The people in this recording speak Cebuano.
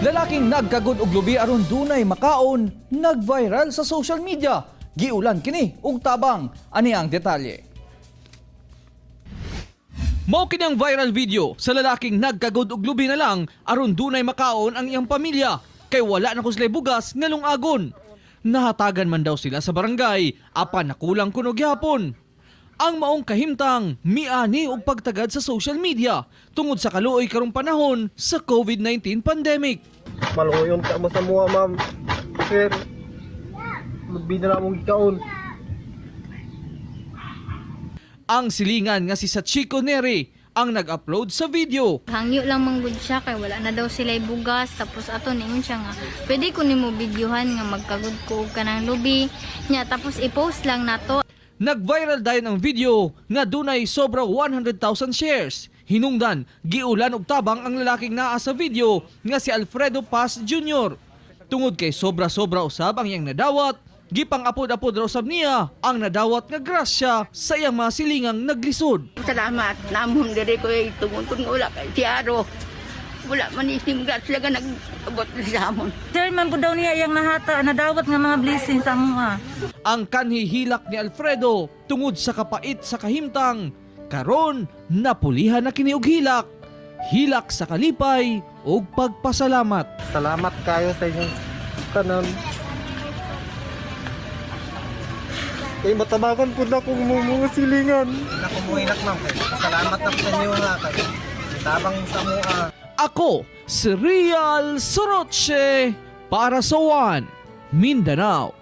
Lalaking nagkagod og lubi aron dunay makaon, nag-viral sa social media. Giulan kini og tabang. Ani ang detalye. Mao kini ang viral video sa lalaking nagkagod og lubi na lang aron dunay makaon ang iyang pamilya kay wala na kuslay bugas nga lungagon. Nahatagan man daw sila sa barangay apan nakulang kuno gihapon. Ang maong kahimtang miani og pagtagad sa social media tungod sa kaluoy karong panahon sa COVID-19 pandemic. Maluyon ka mo sa mua, ma'am. Sir, lubi na lang mong gikaon. Ang silingan nga si Sachiko Neri ang nag-upload sa video. Hangyo lang manggod siya kay wala na daw sila bugas, tapos ato ningon siya nga pwede ko nimo videohan nga magkagud ko og kanang lubi nya, tapos i-post lang nato. Nag-viral dayon ang video nga dunay sobra 100,000 shares. Hinungdan, giulan og tabang ang lalaking naa sa video nga si Alfredo Paz Jr. Tungod kay sobra-sobra usab ang iyang nadawat, gipang-apod-apod raw usab niya ang nadawat nga grasya sa iyang mga silingang naglisod. Salamat namon diri ko ay tungod kung wala kay Tiaro. Wala man isim sila nga nag-abot sa amon. Chairman po daw niya iyang nahata, nadawat nga mga blessings sa mga. Ang kanhihilak ni Alfredo tungod sa kapait sa kahimtang, karon napulihan na kini og hilak. Hilak sa kalipay ug pagpasalamat. Salamat kayo sa inyong tanan. Kay matabakan po na kung mga silingan. Nakumuhinak, ma'am. Kay salamat na po sa inyo nga kay tabang sa mua. Ako si Real Soroche para sa One Mindanao.